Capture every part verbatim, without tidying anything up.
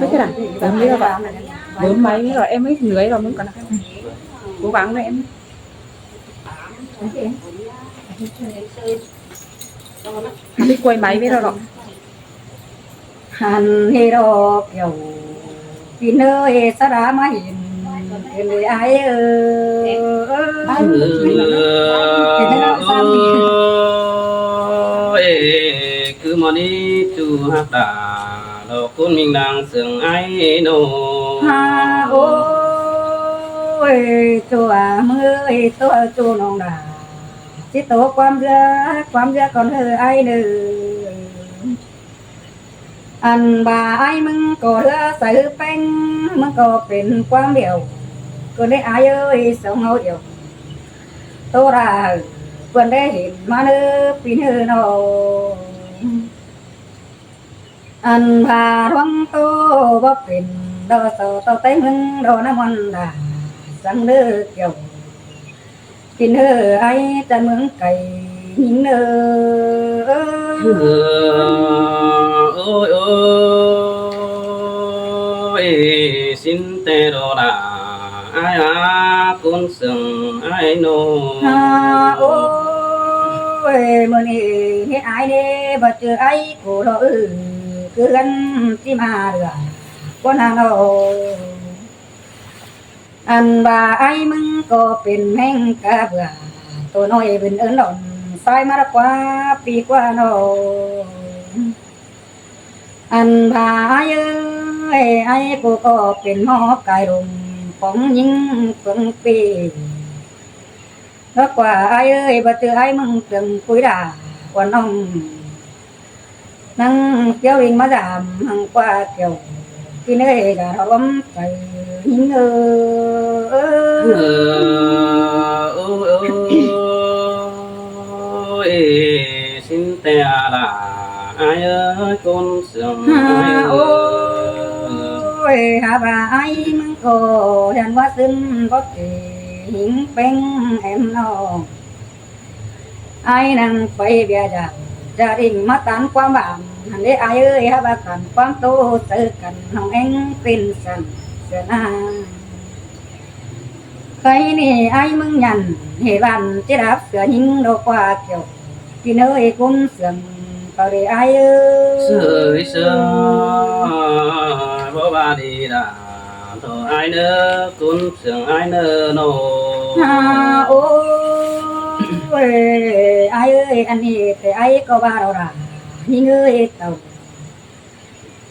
Thế là bấm đi rồi, bấm máy đi rồi, em mới lưới rồi, mưng còn. Cố gắng đấy em. Đi quay máy với rồi. Hẳn hê đo kiểu pin ơi, sa đá mà hiện, hiện người ai ơi. Ơ, ơ, ơ, ê, cứ mò ní chu hắc đà, lo cún mình đang sương ai nô. Ha, ôi, chùa mưa ơi, chùa chu nông đà. Chỉ tổ quán dưa, quán dưa còn hư ai nữa. Ăn bà ai mưng có hứa sai hứa peng, mưng có pên quán điệu. Cứ để ai ơi, sống hậu yểu. Tô ra hử, quần để hình mà nư pin hư nô. Ăn bà ruang tô bóp pên, đo sổ tô tém hưng, đo năm ăn đà, sáng nư kiểu. Pin hư ai ta mưng cày, nhìn nư. Ôi, ôi, xin tê đo đà, ai á, cún sương ai nô. Ha, ôi, mưa nê, nê ai nê, bà chư ai, cô lo ư, cứ gắn chi mà được, con hàng ơi. Ăn bà ai mưng có pên meng cá bừa, tô nói bên ơn lộn, sai mà đã qua, pi qua nô. Ăn bà ai ơi, ai cô có pên mò cài rùng, phóng những phương pì. Nó qua ai ơi, bà tư ai mưng tường cúi đà, quan ông. Năng kéo linh mà giảm, hăng qua kiểu. Pin ơi, gà nó ấm cày, nhìn ơi. Ơ, ơ, ơ, ơ, ê, xin tê à là ai ơi, cún sương ai ơi. Ôi, hà bà ai mưng cô, hèn quá xin bóp kì, hính peng em nô. Ai năng pay bia dàng, gia đình mà tán quang bảng, hẳn đế ai ơi, hà bà cắn quang tô, sơ cắn hông eng, pên sẵn, sửa na. Khay nê ai mưng nhắn, hê lăn, chế đáp sửa nhính đô qua kiểu, pin ơi cún sương, tao đi ai ơi. Sửa sửa, bố ba đi đà, thổ ai nơ, cún sương ai nơ nô. Ha, ôi, ai ơi, ăn nê, tê ai có ba đô đà, nhính ơi tao.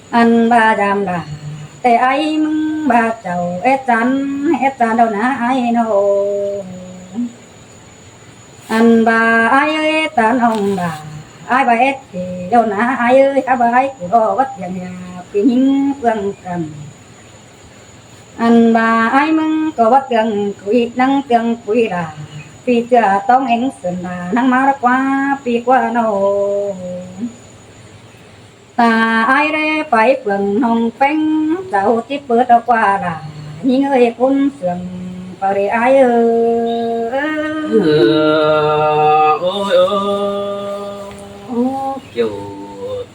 Ăn ba dam đà, tê ai mưng ba chầu, ết chán, ết chán đô ná ai nô. Ăn ba ai ơi, ta nông đà, ai ba ết thì đô ná ai ơi, ai ba ai cú đô vắt yang ya, pin nhính phương căm. Ăn ba ai mưng có vắt yang cú ít năng tương cú đà, pin chưa tông eng sơn đà, năng má đà qua, pin qua nô. Ta ai đế pay phường nông pheng, cháu chip bớt đo qua đà, nhính ơi cún sương, pao đi ai ơi. Ôi, ôi, ôi, kiểu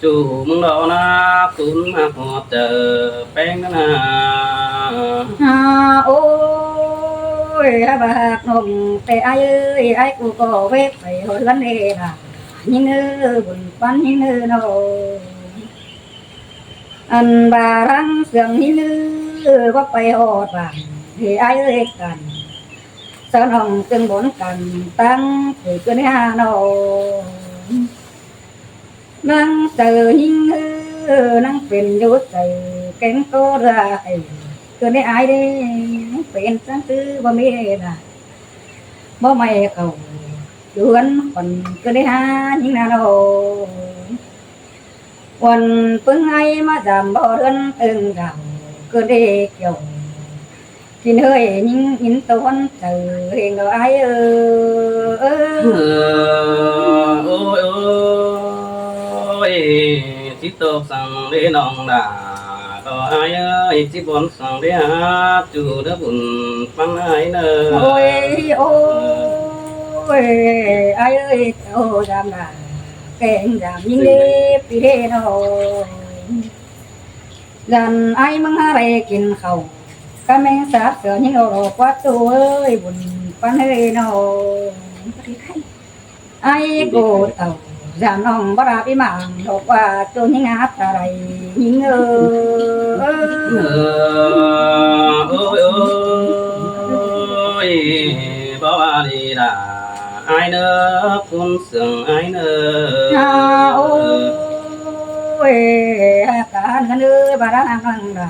chủ mưng đó na, cún hạc ngọt chờ pheng na. Ha, ôi, hà bà hạc nông, tê ai ơi, ai cú có vết phải hồi lăn đê đà. Nhính ư bún păn nhính ư nô. Ăn ba răng sương nhính ư bóp pay hột bảng, thì ai ơi cắn. Sao nòng sương bốn cắn tăng, thì cứ nê hà nô. Năng sơ nhính ư, năng pên dú sơ, kéng tô ra ê. Cứ nê ai đê, năng pên sáng tư bó mê đà. Bó mê cầu, dú hươn khuôn, cứ nê hà nhính nà nô. Uôn pưng ai mà dám bó rươn tưng dạo, cứ đê kiểu. Pin hơi nhính in tô hôn tơ, hên ngờ ai ơ. Ôi, ôi, chip tô săng đê nòng đà, tô ai ơi, chip bốn săng đê hát, chu đá bún păn ai nơ. Ôi, ôi, ai ơi, tô dám đà, keng dám nhính đê, pin đê nô. Dản ai ꞌmứng ꞌhá đảy kin khảu, cá ꞌmếng sáp sửa ꞌnhính ꞌlẹo ꞌlọ ꞌquá ꞌchu ới, bun ꞌpắn ới ꞌnọ. Ai cô tảu, dản ꞌnọng báu đaư ꞌpi ꞌmáng ꞌlẹo ꞌquá ꞌchu ꞌnhính ꞌhạp ta đảy ꞌnhính ới. Ôi, ôi, báu ꞌva đi đa, ai ꞌnớ, ꞌcốn sương ai ꞌnớ. À, ôi, cá ngăn ới, báu đaư ngăn đa.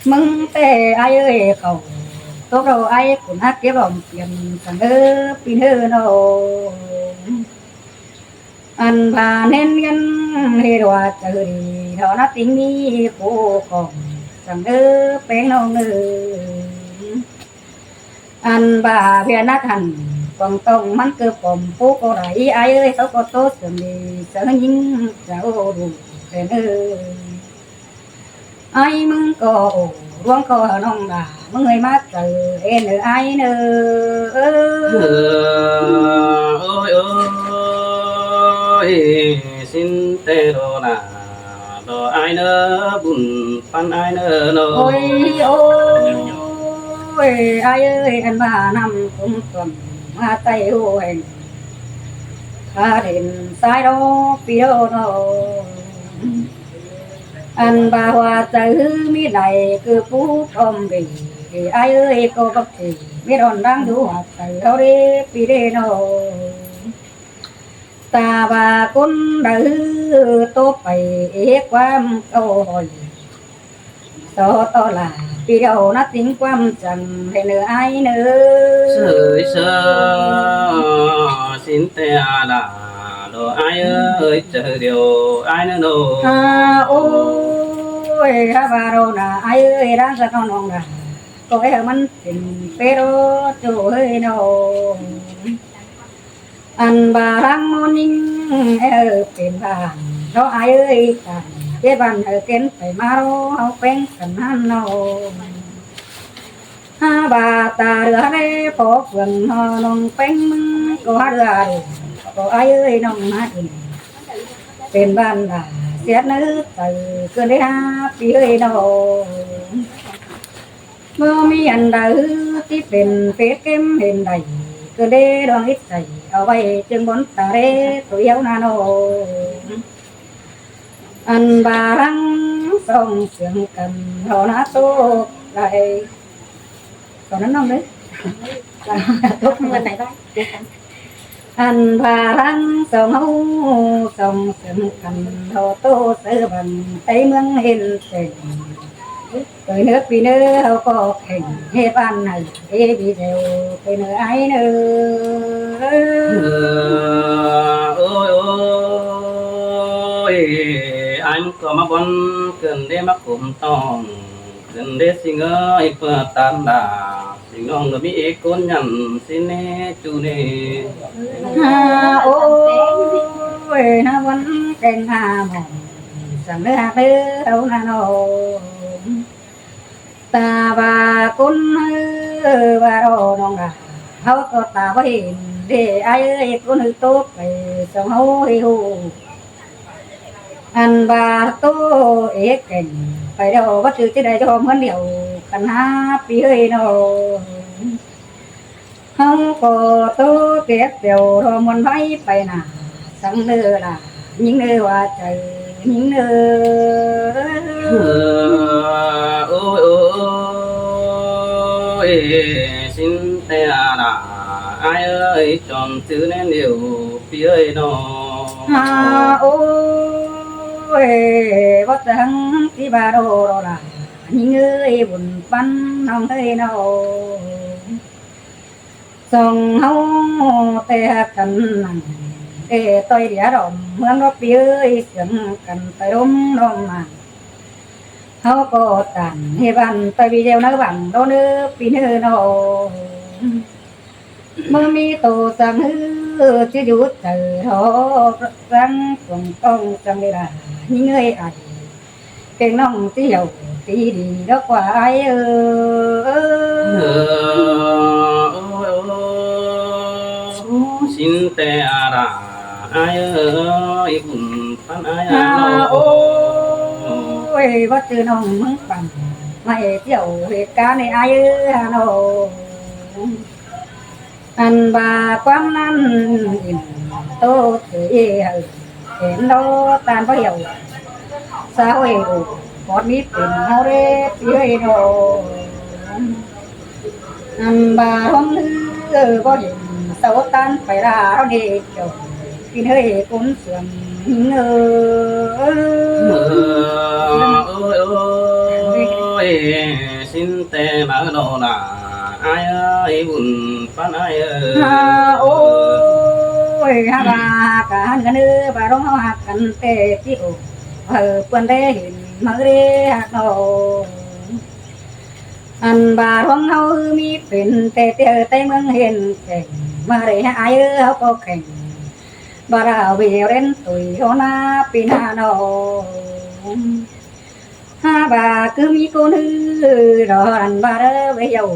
ꞌMứng ꞌtẹ ai ới khảu, tốc độ ai ꞌcốn ꞌhặc kiếp ỏm piên săng ꞌnớ ꞌpi ꞌnớ ꞌnọ. Ăn ꞌva ꞌnén ꞌngớn ꞌhế ꞌlẹo ꞌchớ đi, ꞌthọ ꞌnặn ꞌtếng ꞌmí khổ khỏng săng ꞌnớ ꞌpéng ꞌnọng ꞌnớ. Ăn ꞌva ꞌviạk ꞌnặn hẳn, quảng tông ꞌmắn ꞌcọ pom pú ꞌcọ đảy, ai ới, sau ꞌcọ ꞌtố sương đi, sau ꞌnhính sau ꞌlẹo ꞌlẹo ꞌnớ. Ai ꞌmứng ꞌcọ ổ, ꞌluống ꞌcọ hảư ꞌnọng đa, ꞌmứng ơi ꞌmá chaư ên ới ai ꞌnớ. Ôi, ôi, sính ꞌtẹ ꞌlẹo đa, ꞌlẹo ai ꞌnớ, bun ꞌpắn ai ꞌnớ ꞌnọ. Ôi, ôi, ai ới, ăn ꞌva ꞌnặm ꞌcốn tuôn ꞌmá tai ꞌhụ hên, ꞌhá đên sai ꞌlẹo ꞌpi ꞌlẹo ꞌnọ. Ăn ꞌva ꞌhua chaư ꞌhứ ꞌmí lai ꞌcọ pú ꞌcóm đi, ai ới, ꞌcọ báu ꞌchí ꞌmí đon đang dú ꞌhua chaư ꞌháu đé ꞌpi đé ꞌnọ. Ta ꞌva ꞌcốn đaư ꞌhứ ꞌtố pay ế ꞌquám ꞌcáu hỏi, so ꞌto ꞌla ꞌpi ꞌlẹo ꞌnặn ꞌtếng ꞌquám chắng hên ới ai ꞌnớ. Sơi sơ, sính ꞌtẹ a đa, ꞌlẹo ai ới, chaư điêu ai ꞌnớ ꞌnọ. À, ôi, hák ꞌva ꞌlẹo đa ai ới, đang ꞌdệt ꞌnọng đa, ꞌcọ é ꞌmắn pên pét ꞌlẹo ꞌchu ới ꞌnọ. Ăn ꞌva ꞌláng ꞌmôn ꞌnhính é ꞌhứ pên ꞌva ꞌnọ ai ới, ta ꞌdệt ꞌva hảư kén pay ꞌmá ꞌlẹo ꞌháu ꞌpéng căn ꞌnặn ꞌnọ. Hák ꞌva ta ꞌlứa ꞌlé phó phường ꞌnọ ꞌnọng ꞌpéng ꞌmứng ꞌcọ hák ꞌlứa đu, ꞌcọ ai ới ꞌnọng ꞌmá đin. Pên ꞌva đa siết ꞌnớ chaư ꞌcứn đé hák ꞌpi ới ꞌnọ. ꞌMự ꞌmí ăn đaư ꞌhứ ꞌchí pên phết kém hên đảy, ꞌcứn đé ꞌluống ít chaư au ꞌvạy ꞌchương bón ta đé ꞌtố ꞌhiếu ꞌnặn ꞌnọ. Ăn ꞌva ꞌláng song sương căn ꞌhọ ꞌná ꞌtố lai. Tỏn ꞌnặn ꞌnọng đé. Tốc mưa này thôi. Ăn ꞌva ꞌláng song ꞌháu song sương căn ꞌhọ ꞌtố sáư bang Tây ꞌmướng hên sêng. Tôi ꞌnớ ꞌpi ꞌnớ ꞌháu ꞌcọ kheng ꞌhế ꞌván hảư ꞌhế video tôi ꞌnớ ai ꞌnớ. Ôi, ôi, ai ꞌmứng ꞌcọ ꞌmá bón ꞌcứn đé ꞌmá khôm tỏng, ꞌcứn đé sính ơi, ꞌpưa ꞌtan đa sính ꞌnọng ꞌnớ ꞌmí ế ꞌcốn nhẳn sính ꞌnê ꞌchu ꞌnê. À, ôi, ná bón keng à mỏng, săng ꞌnớ hák ꞌnớ ꞌháu ꞌnặn ꞌnọ. Ta ꞌva ꞌcốn ꞌhứ ꞌva ꞌlẹo ꞌnọng đa, ꞌháu ꞌcọ ta báu hên đé ai ới, ꞌcốn ꞌhứ ꞌtố pay song ꞌháu ꞌhế ꞌhụ. Ăn ꞌva ꞌtố ế keng pay ꞌlẹo báu chứ ꞌchí đảy ꞌchọ ꞌmướn điêu căn hák ꞌpi ới ꞌnọ. ꞌHáu ꞌcọ ꞌtố kép pẻo ꞌlẹo ꞌmuôn ꞌvạy pay nả, săng ꞌnớ ꞌla ꞌnhính ꞌnớ ꞌva chaư ꞌnhính ꞌnớ. Ôi, ôi, sính ꞌtẹ a đa, ai ới, chom chứ ꞌnén điêu ꞌpi ới ꞌnọ. À, ôi, báu chắng ꞌchí ꞌva ꞌlẹo ꞌlẹo đa, ꞌnhính ới, bun ꞌpắn ꞌnọng ới ꞌnọ. Song ꞌháu ꞌtẹ căn nẳng, ê, ꞌtoi đĩa đỏm ꞌmướng ꞌlẹo ꞌpi ới, sương căn ꞌtoi đốm đỏm mảng. ꞌHáu ꞌcọ tản ꞌhế ꞌván ꞌtoi video ꞌnớ bang ꞌlẹo ꞌnớ ꞌpi ꞌnớ ꞌnọ. ꞌMự ꞌmí tô săng ꞌhứ ꞌchí dú chaư ꞌlẹo, săng cuông tỏng săng đé đa, ꞌnhính ới ai. Keng ꞌnọng ꞌchí hảư tí đi ꞌlẹo ꞌquá ai ới. Ôi, ôi, sính ꞌtẹ a đa, ai ới, bun ꞌpắn ai a ꞌnọ. À, ôi, Ơi, báu ꞌchư ꞌnọng ꞌmứng păn, ꞌmạy ꞌchịu ꞌhệt cá ꞌnị ai ơi hả ꞌnọng. Ăn ꞌva ꞌquám ꞌnặn ỉn tô tưới hảư, hên ꞌnọ ꞌtan báu hảư. Sa ꞌhới ụ, ꞌcọ ꞌmí pên ꞌháu ꞌlế ꞌpi ơi ꞌnọng. Ăn ꞌva ꞌhóng ꞌhứ báu hên, sau ꞌtan pay ꞌla ꞌháu ꞌnị chảu, kin ꞌhới ꞌcốn sương ꞌnị ơ. Ôi, ôi, ôi, ꞌsịn ꞌtẹ ꞌmá ꞌnọ ꞌla, ai ơi, bun ꞌpắn ai ơi. Ha, ôi, ha, ꞌva, ꞌva cả ꞌhăn căn ơ, ꞌva ꞌlống ꞌháu ꞌhặc căn ꞌtẹ ꞌchí ổ, hảư ꞌpươn đé hên ꞌmá ꞌlế hảư ꞌnọ. Ăn ꞌva ꞌluống ꞌháu ꞌmí pên ꞌtẹ ꞌtẹ ꞌtẹ ꞌmướng hên kẻng, ꞌmá ꞌlế hảư ai ơ ꞌháu ꞌcọ kẻng. ꞌVa ꞌla ꞌviu ꞌlến tủi ꞌháu ꞌná ꞌpi ꞌná ꞌnọng. Ha ꞌva ꞌcứ ꞌmí ꞌcốn ꞌhứ ꞌlọ ăn ꞌva đé ꞌviu,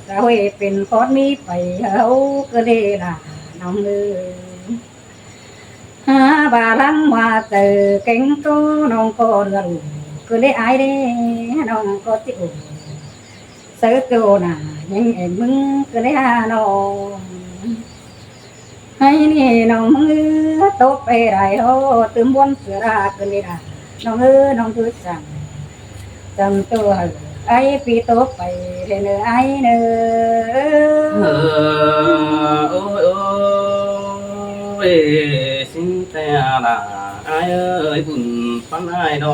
sa ꞌhới pên ꞌcốn ꞌmí pay ꞌháu ꞌcứ ꞌlế ꞌla ꞌnọng ơ. Ha ꞌva ꞌláng ꞌmá chaư kéng ꞌtố ꞌnọng ꞌcọ ꞌlứa ꞌlụ, ꞌcứ ꞌlế ai ꞌlế ꞌnọng ꞌcọ ꞌchí ổ. Sáư ꞌchô nả ꞌnhính ên ꞌmứng ꞌcứ ꞌlế hả ꞌnọng. Hảư ꞌnị ꞌnọng ꞌmứng ꞌtố pay đảy ꞌhó tứm ꞌbuôn sửa ꞌla ꞌcứ ꞌlế ꞌla ꞌnọng ơ, ꞌnọng ꞌchư săng. Chăm ꞌtố hảư ai ꞌpi ꞌtố pay ꞌlế ꞌnớ ai ꞌnớ. Ôi, ôi, ꞌsịn ꞌtẹ ꞌla, ai ơi, bun ꞌpắn ai ꞌnọ.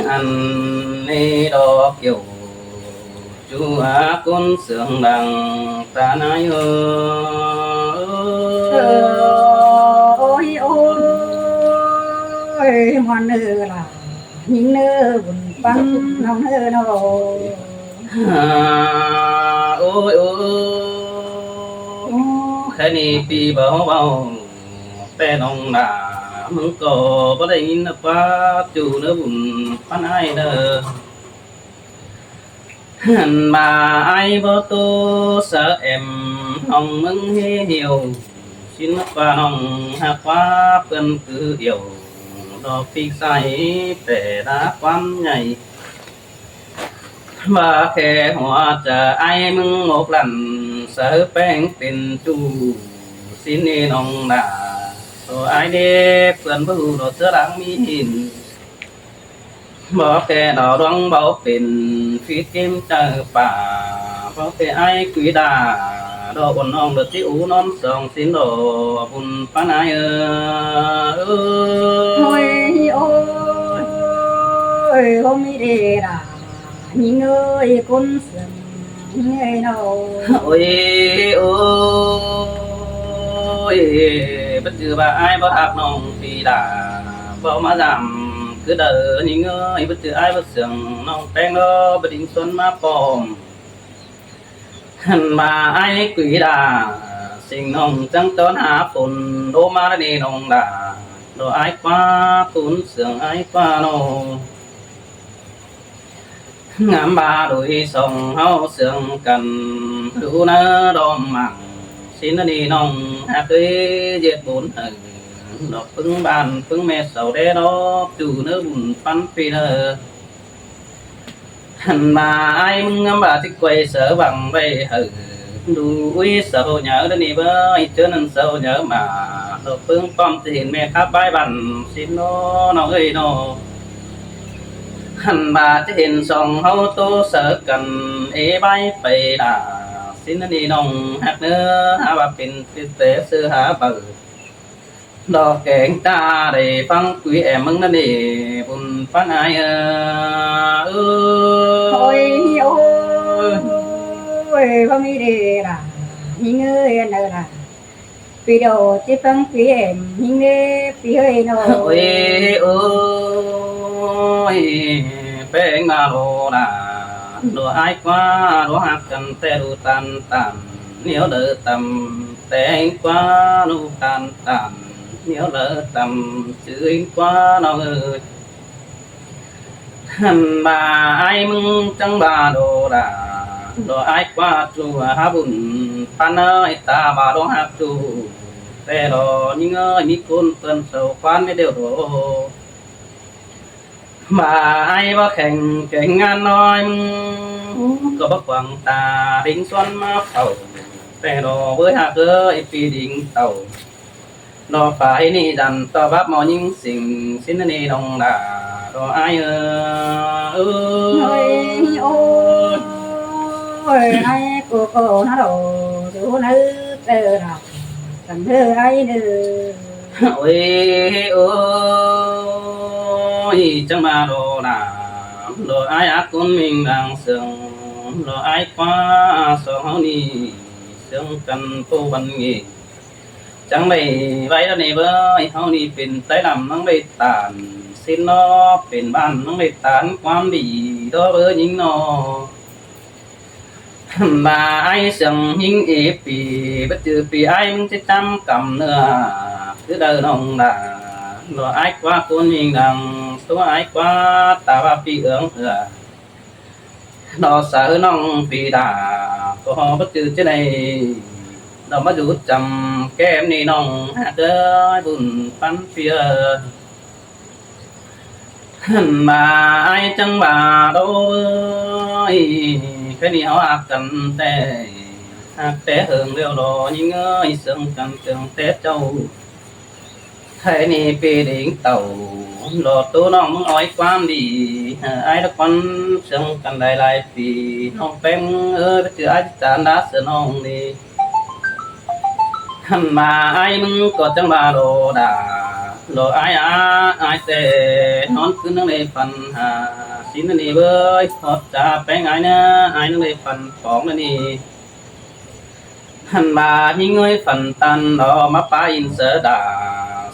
Ăn ꞌnị ꞌlọ kiẻo ꞌchu hảư ꞌcốn sương lăng ta ꞌnái ơ. Ôi, ôi, ꞌmuôn ꞌnớ ꞌla, ꞌnhính ꞌnớ bun ꞌpắn ꞌnọng ơ ꞌnọ. Ôi, ôi, ôi, khái ꞌnị ꞌpi báu báu. Té ꞌnọng ꞌla, ꞌmứng ꞌcọ báu đảy ꞌnhính ꞌnớ ꞌquá ꞌchu ꞌnớ bun ꞌpắn ai ꞌnớ. Ăn ꞌva ai báu ꞌtố sáư êm ꞌnọng ꞌmứng ꞌhế ꞌhiếu. ꞌSịn ꞌquá ꞌnọng ꞌhặc ꞌquá ꞌpươn cứ điêu. Đo ꞌpí sai pẻ đá ꞌquám nhảy. ꞌVa khe hua chaư ai ꞌmứng mốc lăn sáư péng pên ꞌchu. ꞌSịn ꞌnị ꞌnọng ꞌla, ꞌtố ai đé ꞌpươn báu ꞌhụ ꞌtố ꞌchớ đang ꞌmí hên. Báu khe ꞌnọ ꞌluống báu pên phít ꞌkêm chaư pả. Báu khe ai quí đa ꞌlọ uôn ꞌnọng đa ꞌchí ú ꞌnón song ꞌsịn ꞌlọ bun ꞌpắn ai ơ. Ôi, ôi, ôi, hôm ꞌmí đê đa. ꞌNhính ơi, ꞌcốn sương ꞌnị ơ ꞌnọng. Ôi, ôi, báu ꞌchư ꞌva ai báu ꞌhặc ꞌnọng ꞌpi đa, báu ꞌmá dăm cứ đaư ꞌnhính ơi, báu ꞌchư ai báu sương ꞌnọng ꞌteng ꞌló báu đin xuôn ꞌmá pom. Ăn ꞌva ai quí đa, ꞌsịn ꞌnọng chắng ꞌtón hả phôn, đô ꞌmá đa ꞌnị ꞌnọng đa, đô ai ꞌquá ꞌcốn sương ai ꞌquá ꞌnọ. Ngắm ꞌva đuổi song ꞌháu sương căn, ꞌlú ꞌnớ đom măng, ꞌsịn ꞌnị ꞌnọng ꞌhặc ơi ꞌdệt bôn hảư, đo ꞌpứng ꞌban ꞌpứng ꞌme sau đé đo, ꞌchu ꞌnớ bun ꞌpắn ꞌpi ꞌnớ. Ăn ꞌva ai ꞌmứng ngắm ꞌva ꞌchí quay sáư văng vảy hảư, đu ꞌuí sau nháư đa ꞌnị báu, ꞌchớ ꞌnặn sau nháư ꞌmá, đo ꞌpứng ꞌpọm ꞌchí hên ꞌme khắp bái băn, ꞌsịn ꞌnọ ꞌnọng ơi ꞌnọ. Ăn ꞌva ꞌchí hên song ꞌháu ꞌtố sáư căn, ê bái pay đa, ꞌsịn ꞌnị ꞌnọng ꞌhặc ꞌnớ, hả ꞌva pên phít té sư hả baư. Đo kéng ta đảy ꞌphắng quí êm ꞌmứng ꞌnặn ê, bun ꞌpắn ai ơ. Ôi, ôi, ôi, báu ꞌmí đê đa, ꞌnhính ơi, ăn ơ đa. ꞌPi đô ꞌchí ꞌphắng quí êm, ꞌnhính ê, ꞌpi ơi ꞌnọ. Ôi, ôi, péng ꞌmá đô đa, đô ai ꞌquá, đô ꞌhặc căn ꞌtẹ đu ꞌtan ꞌtan, ꞌnéo đaư tăm, ꞌtẹ ꞌhính ꞌquá, đu ꞌtan ꞌtan, ꞌnéo đaư tăm, ꞌchư ꞌhính ꞌquá ꞌnọng ơi. Ăn ꞌva ai ꞌmứng chắng ꞌva đô đa, đô ai ꞌquá ꞌchu hả bun ꞌpắn ơi, ta ꞌva đô ꞌhặc ꞌchu. ꞌtẹ lo ꞌnhính ơi, ꞌmí ꞌcốn ꞌpươn sau ꞌquám ꞌmí ꞌlẹo lo. ꞌVa ai báu kheng keng ꞌngán ꞌnọi, ꞌcọ báu quảng ta đin ꞌsuôn ꞌmá phau. ꞌTẹ lo ꞌvới ꞌhặc ới pi đin tảu. Lo phải ꞌnị dăn ꞌto báp ꞌmo ꞌnhính sing ꞌsịn ꞌnị ꞌnọng đa lo ai ơi. Ôi, ôi, ai cô cô nó đồ, chú nó tơ đọc, tầm hư ai nữa. Ôi, ôi, chắng ꞌva lo đa, lo ai ác ꞌcốn ꞌminh đang sương, lo ai ꞌquá song ꞌháu ꞌnị, sương căn ꞌpộ băn nghỉ. Chắng đảy ꞌvạy ꞌnị ꞌvới ꞌháu ꞌnị pên tái lăm ꞌnắng đảy tản, ꞌsịn ꞌnọ pên ꞌván ꞌnắng đảy tản ꞌquám đi đó ꞌvới ꞌnhính ꞌnọ. ꞌVa ai sương ꞌnhính ế pi, báu chứ pi ai ꞌmứng ꞌchí chăm căm ꞌnưa, cứ đaư ꞌnọng đa, lo ai ꞌquá ꞌcốn ꞌminh đang, ꞌtố ai ꞌquá ta ꞌva pi ương ưa. Lo sa ꞌhứ ꞌnọng pi đa, ꞌcọ báu chứ ꞌchí đảy, lo ꞌmá dú chăm kem ꞌnị ꞌnọng ꞌhặc ới bun ꞌpắn ꞌpưa. ꞌVa ai chắng ꞌva đô ơi, ké ꞌnị ꞌháu ꞌhặc căn ꞌtẹ, ꞌhặc ꞌtẹ hơng ꞌlẹo lo ꞌnhính ơi, sương căn sương ꞌtẹ ꞌchạu. Thái ꞌnị pi đin tảu, lo ꞌtố ꞌnọng ꞌmứng ói ꞌquám đi, hơ ai đắc ꞌquắn sương căn lai lai pi, ꞌnọng ꞌpéng ơi, báu chứ ai chán đa sửa ꞌnọng đi. ꞌVa ai ꞌmứng ꞌcọ chắng ꞌva lo đa, lo ai á, ai ꞌtẹ ꞌnón ꞌcứn ꞌnắng đảy phăn ha, ꞌsịn ꞌnị ꞌvới, ꞌhọt cha ꞌpéng ai ꞌnớ, ai ꞌnắng đảy phăn phóng ꞌnị. ꞌVa ꞌnhính ơi phăn tăn lo ꞌmá pá in sớ đa,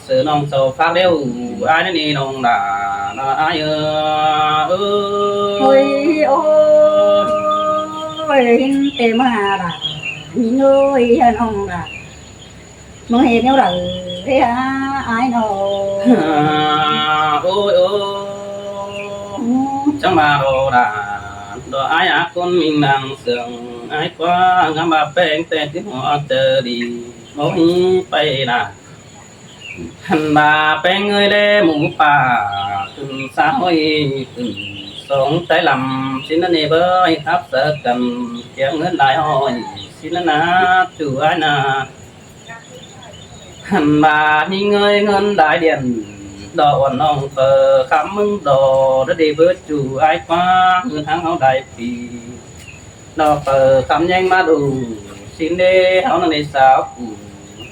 sớ ꞌnọng sau phák ꞌlẹo, ai ꞌnị ꞌnọng đa, lo ai ơi. Ôi, ôi, ôi, ꞌtẹ ꞌmá đa, ꞌnhính ơi, ꞌnọng đa. ꞌMứng hên ꞌnéo đaư ꞌtẹ hả, ai ꞌnọ. Ôi, ôi. Chắng ꞌva lo đa, lo ai ác ꞌcốn ꞌminh đang sương, ai ꞌquá ngắm ꞌva ꞌpéng ꞌtẹ ꞌchí ꞌhọt chơ đi, ꞌmá ꞌmí pay đa. ꞌVa ꞌpéng ơi ꞌlé mú pả, khửn sa ꞌhội khửn song tái lăm, ꞌsịn ꞌnị ꞌvới khắp sa căn, kiếng ꞌngớn lai ꞌhội, ꞌsịn ꞌnạ, ꞌchu ai ꞌnạ. ꞌVa ꞌnhính ơi ꞌngớn lai điên, lo uôn ꞌnọng pơ khắm ꞌmứng lo, đa đi báu ꞌchu ai ꞌquá, ꞌngớn ꞌháng ꞌháu lai pi. Lo pơ khắm ꞌnhắng ꞌmá đu, ꞌsịn đé ꞌháu ꞌnăng đảy sáo cu,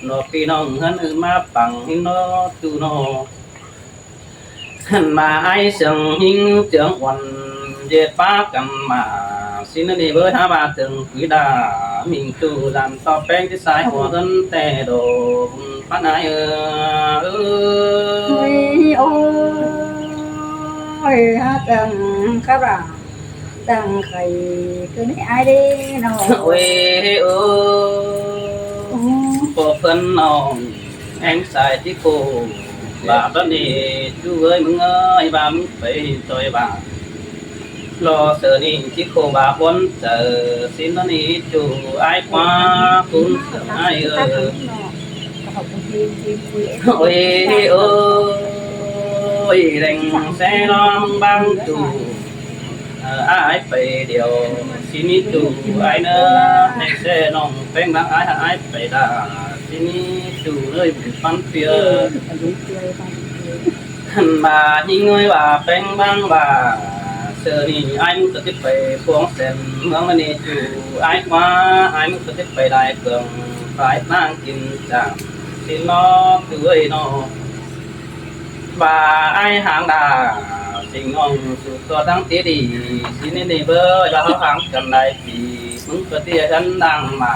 lo pi ꞌnọng ꞌhướn ꞌhứ ꞌmá păng ꞌhính ꞌnọ ꞌchu ꞌnọ. ꞌVa ai sương ꞌhính chướng uôn, ꞌdệt pá căn ꞌmá, ꞌsịn ꞌnị ꞌvới hả ꞌva tương quí đa, ꞌminh ꞌchu dăn ꞌto ꞌpéng ꞌchí sai hua ꞌhướn ꞌtẹ đô, bun ꞌpắn ai ơi. Ôi, ôi, hả tương khắp đa. Đang khay cứ ꞌnị ai đé ꞌnọ. Ôi, ôi, ꞌpộ ꞌphớn ꞌnọng, ꞌhéng sai ꞌchí khô, ꞌva ꞌpắn ꞌnị, ꞌchu ơi ꞌmứng ơi, ꞌva ꞌmứng pay ꞌtoi ꞌva. Lo sớ ꞌnị ꞌchí khô ꞌva ꞌpốn chaư, ꞌsịn ꞌnị ꞌchu ai ꞌquá, ꞌcốn sương ai ơi. Ôi, ôi, đen xe ꞌnọng ꞌváng ꞌchu, ơ, ai pay điêu, ꞌsịn ꞌnị ꞌchu ai ꞌnớ, đen xe ꞌnọng ꞌpéng ꞌváng ai, ai pay đa, ꞌsịn ꞌnị ꞌchu ơi bun ꞌpắn ꞌpưa. ꞌVa ꞌnhính ơi ꞌva ꞌpéng ꞌváng ꞌva, sớ ꞌnị ai ꞌmứng ꞌcọ ꞌchí pay phóng sên ꞌmướng ꞌnị ꞌchu ai ꞌquá, ai ꞌmứng ꞌcọ ꞌchí pay lai phường, phải ꞌnáng kin chang, ꞌsịn ꞌnọ ꞌchu ơi ꞌnọ. ꞌVa ai ꞌháng đa, sing ꞌnọng su ꞌcọ ꞌtáng tí đi, ꞌsịn ꞌnị ꞌnị ꞌvới, ꞌva ꞌháu ꞌháng căn lai pi, ꞌmứng ꞌcọ ꞌchí ꞌhướn đang ꞌmá.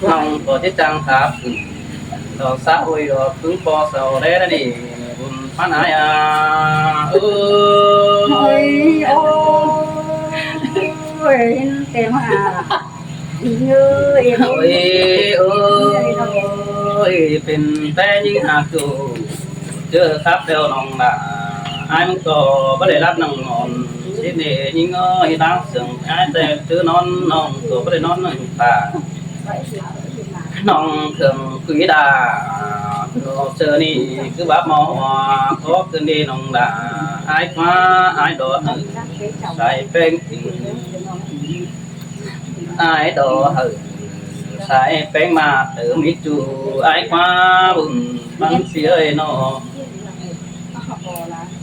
ꞌNọng ꞌcọ ꞌchí chắng khắp, lo sa ôi lo ꞌpứng ꞌpo sau đé ꞌnị, bun ꞌpắn ai à. Ôi, ôi, ôi, ꞌtẹ ꞌmá. Ôi, ôi, pên ꞌtẹ ꞌnhính ꞌhặc ꞌchu, ꞌchớ khắp ꞌlẹo ꞌnọng đa, ai ꞌmứng ꞌcọ báu đảy lắp ꞌnăng ꞌnọn, ꞌsịn ꞌnị ꞌnhính ơi, đang sương ai ꞌtẹ ꞌchớ ꞌnón ꞌnọng ꞌcọ báu đảy ꞌnón ꞌnăng ta. ꞌNọng khương quí đa, ꞌnọ ꞌsớ ꞌnị ꞌcứ báp máu hoa, có cơn đi ꞌnọng đa, ải ꞌquá, ải đó hảư, sai ꞌpéng tỉnh. Ải đó hảư, sai ꞌpéng ꞌmá tớm ꞌmí ꞌchu, ải ꞌquá bun băng sia ơi ꞌnọ.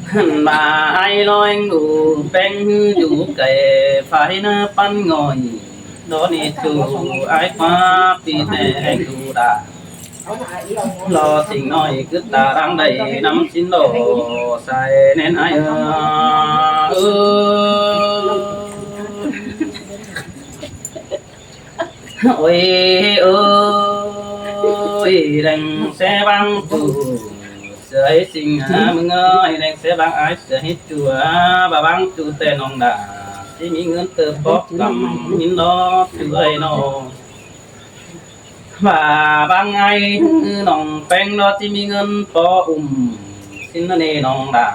Hẳn ꞌmá ải ꞌló ꞌhêng đu ꞌpéng ꞌhứ dú cay, phải ꞌnớ ꞌpắn ngỏi. Đó ꞌnị ꞌchu ải ꞌquá pi ꞌtẹ ꞌhêng đu đa. Lo ꞌsịnh ꞌnọi ꞌcứ ta đang đảy ꞌnắm sín lo sai ꞌnén ải ơ. Ôi, ôi, đang ꞌsớ bang ꞌchu, ꞌsớ ải ꞌsịnh, à, ꞌmứng ơi, đang ꞌsớ bang ải ꞌsớ ꞌhịt ꞌchu, à, ꞌva bang ꞌchu ꞌtẹ ꞌnọng đa, ꞌchí ꞌmí ꞌngớn tơ bók căm ꞌhịn lo ꞌchu ơi ꞌnọ. ꞌVa bang ải ꞌnọng ꞌpéng lo ꞌchí ꞌmí ꞌngớn bók ứm, sín ꞌnớ ꞌnị ꞌnọng đa,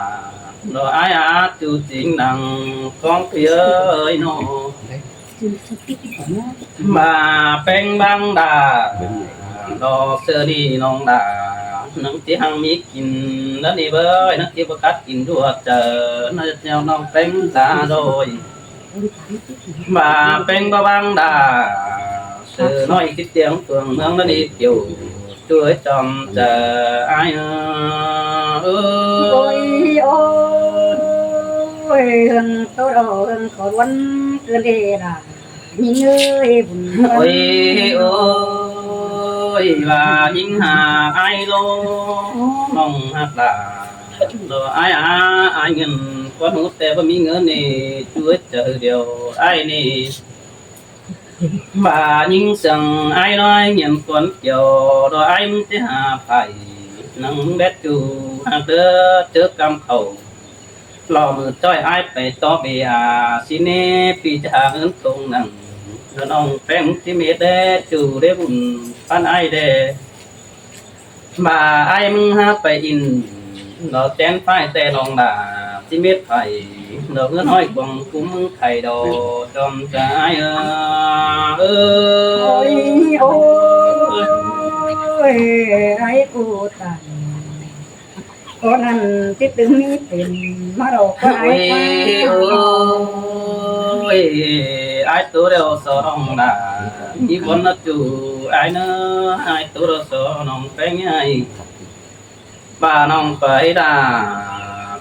lo ải à ꞌchu chính đang cóng pi ơi ꞌnọ. ꞌVa ꞌpéng bang đa, lo ꞌsớ ꞌnị ꞌnọng đa, ꞌnọng ꞌchí hăng ꞌmí kin, ꞌnặn ꞌnị bới, ꞌnọng ꞌchí báu cắt kin đuột ꞌchớ, ꞌnặn ꞌnọng ꞌpéng đa rồi. ꞌVa ꞌpéng báu bang đa, ꞌsớ ꞌnọi ꞌchí tiếng phượng ꞌmướng ꞌnặn ꞌnị kiêu, ꞌchu ơi chom ꞌchớ ải ơ. Ôi, ôi, ôi, hương tô đỏ, hương có ruốn, cơn đi đa. ꞌNhính ơi, bun băng. Ôi, ôi, ꞌva ꞌnhính hảư ải ꞌló, ꞌnọng hảư đa. Lo ải à, ải ꞌngớn, ꞌquán hút ꞌtẹ báu ꞌmí ꞌngớn ꞌnị, ꞌchu ơi ꞌchớ điêu ải ꞌnị. ꞌVa ꞌnhính sương ải ꞌló ꞌngớn ꞌquán kiêu, lo ải ꞌmứng ꞌchí hảư phải, ꞌnặn ꞌmứng đét ꞌchu, hảư đớ, ꞌchớ căm khảu. Lo ꞌmự ꞌchoi ải pay tó bia, ꞌsịn ꞌnị pi ꞌchá hảư ꞌngớn tông nẳng. Lo ꞌnọng ꞌpéng ꞌchí mết đé ꞌchu đé bun ꞌpắn ải đé. ꞌVa ải ꞌmứng hák pay in, lo chén phải ꞌtẹ ꞌnọng đa, ꞌchí mết phải, lo ꞌngớn ꞌhọi cuông cúm ꞌmứng khay đo, chom ꞌchớ ải ơ. Ôi, ôi, ải ꞌcu tang. Có ꞌnặn ꞌchí tứm ꞌmí pên ꞌmá lo ꞌquá ải ꞌquá. Ôi, ôi, ải tú điêu so ꞌnọng đa. ꞌNhí cuốn ꞌnớ ꞌchu ải ꞌnớ, ải tú điêu so ꞌnọng ꞌpéng ải. ꞌVa ꞌnọng pay đa,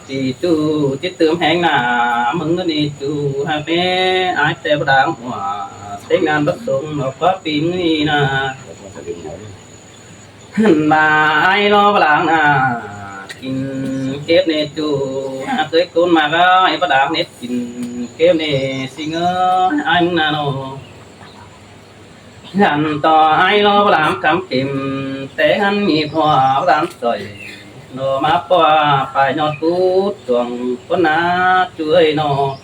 pi ꞌchu ꞌchí tứm ꞌhéng ꞌna, ꞌmứng ꞌnớ ꞌnị ꞌchu hák ꞌmé ải ꞌtẹ báu đang hua, tếng ꞌnặn báu sung ꞌnọ ꞌquá pi ꞌmí ꞌna. Hẳn ꞌva ải ꞌló báu đang ꞌna, kin kếp ꞌnị ꞌchu, hák ꞌtới cốn ꞌmặc ꞌnị báu đang nếp kin kếp ꞌnị ꞌsịnh ơi, ải ꞌmứng ꞌna ꞌnọ. Hẳn ꞌtọ ải ꞌló báu đang cắm kim, té hẳn ꞌmí ꞌpưa báu đang ꞌchoi, ꞌnọ ꞌmá ꞌpưa pay ꞌnhọt pút chuông cốn ꞌna ꞌchu ơi ꞌnọ.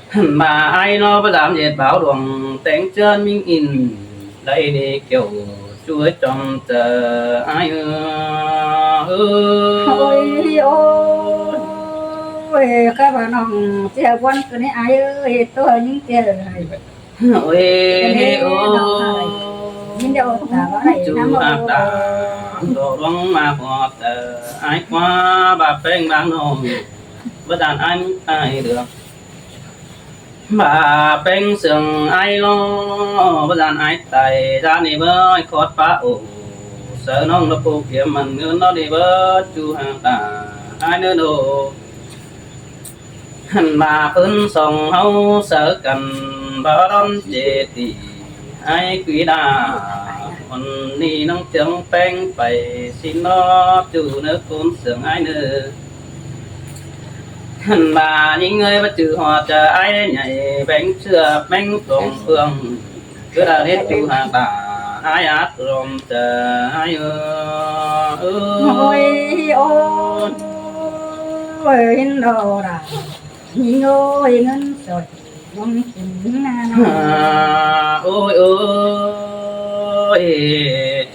Hẳn ꞌva ải ꞌló báu đang ꞌdệt báo đuông, téng ꞌchớ ꞌmính in, đảy ꞌnị kiêu, ꞌchu ơi chom ꞌchớ ải ơ. Ôi, ôi, cá ꞌva ꞌnọng ꞌchí hảư ꞌquán ꞌcứ ꞌnị ải ơ, ꞌhịt ꞌtố ꞌnhính ꞌchí hảư. Ôi, ôi, ꞌchu ꞌnọng đa, đo ꞌluống ꞌmá ꞌquá ꞌchớ ải ꞌquá, ꞌva ꞌpéng bang ꞌnọng, báu dản ải ꞌmứng ải được. ꞌVa ꞌpéng sương ải ꞌló, báu dản ải tai, dản ꞌnị báu khót pá ổ. Saư ꞌnọng ꞌnọ pô kiêm mẳn ꞌngớn ꞌnọ ꞌnị báu ꞌchu hák đa, ải ꞌnớ ꞌnọ. Hẳn ꞌva phớn song ꞌháu saư căn, báu đón chế tỉ, ải quí đa. Hôn ꞌnị ꞌnọng chướng ꞌpéng pay, ꞌsịn ꞌnọ ꞌchu ꞌnớ cốn sương ải ꞌnớ. Hẳn ꞌva ꞌnhính ơi báu ꞌchư ꞌhọt ꞌchớ ải nhảy, béng ꞌchưa béng cuông phương. ꞌCứ đa ꞌnết ꞌchu hák đa, ải át ꞌlóm ꞌchớ ải ơ. Ôi, ôi, ôi, ꞌhịn đo đa. ꞌNhính ơi, ꞌngớn soi, ꞌlóm kin ꞌna ꞌnọ. À, ôi, ôi,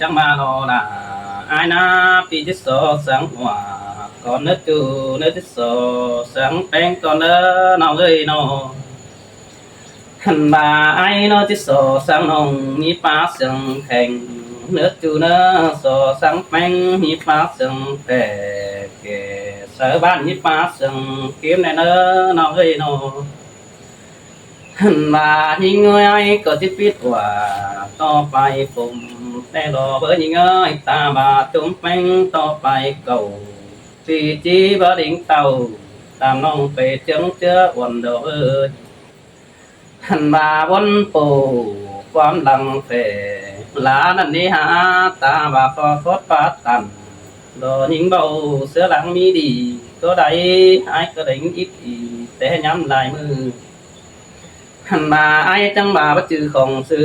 chắng ꞌva ꞌnọ đa. Ải ꞌna pi ꞌchí so sáng hua, cón ꞌnớ ꞌchu ꞌnớ ꞌchí so sáng ꞌpéng cón ꞌnớ ꞌnọng ơi ꞌnọ. Hăn ꞌva ải ꞌnớ ꞌchí so sắng ꞌnọng ꞌmí ꞌpá sương kheng, ꞌnớ ꞌchu ꞌnớ so sắng ꞌpéng ꞌmí ꞌpá sương ꞌtẹ, kẻ sáư ꞌván ꞌmí ꞌpá sương kím ꞌnẹ ꞌnớ ꞌnọng ơi ꞌnớ. Hăn ꞌva ꞌhịnh ꞌngới ải ꞌcọ ꞌchí pít ꞌva, ꞌto pay phôm ꞌtẹ lo báu ꞌhịnh ꞌngới ta ꞌva chốm ꞌpéng ꞌto pay cảu, ꞌchí ꞌchí báu đing tảu, tam ꞌnọng pay ꞌchương ꞌchưa uôn đo ơi. Hăn ꞌva ꞌvốn pô ꞌquám lăng phẻ, lá ꞌnặn ꞌnị hả, ta ꞌva ꞌcọ khót pá tăn, lo ꞌnhính báu ꞌsứa lăng ꞌmí đi ꞌcọ đảy, ải ꞌcọ đảy ít đi té ꞌnhăm lai ꞌmự. Hăn ꞌva ải chắng ꞌva báu chứ khong sư,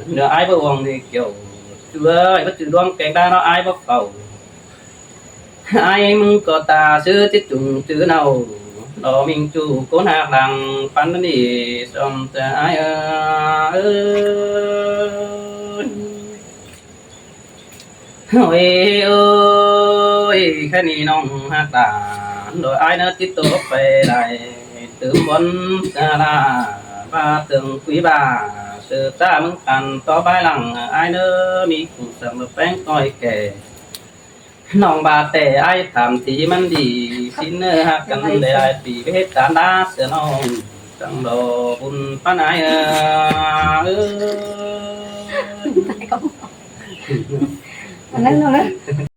ꞌnớ ải báu ꞌhuống đi kiẻo, ꞌchu ơi, báu chứ ꞌluống keng đa ꞌnớ ải báu khảu. Ải ꞌmứng ꞌcọ ta ꞌsứ ꞌchí chung chứ ꞌnặn, lo ꞌminh ꞌchu ꞌcốn ꞌhặc lăng păn ꞌnị sôm ꞌtẹ ải ơi. Ôi ôi, khén ꞌnị ꞌnọng ꞌhặc ta, lo ải ꞌnớ ꞌchí tô pay lai, tứm bón sa la, ꞌva tương quí ꞌva, sư ta ꞌmứng căn ꞌto bái lăng, ải ꞌnớ ꞌmí ꞌcụ săng lo ꞌpéng ꞌtoi kẻ. ꞌNọng ꞌva ꞌtẹ ải tham tí ꞌmắn đi, ꞌsịn ꞌnớ ꞌhặc căn đảy ải pí bết tán đa sia ꞌnọng, săng lo bun pán ải ơi. Ăn ꞌnớ ꞌnớ.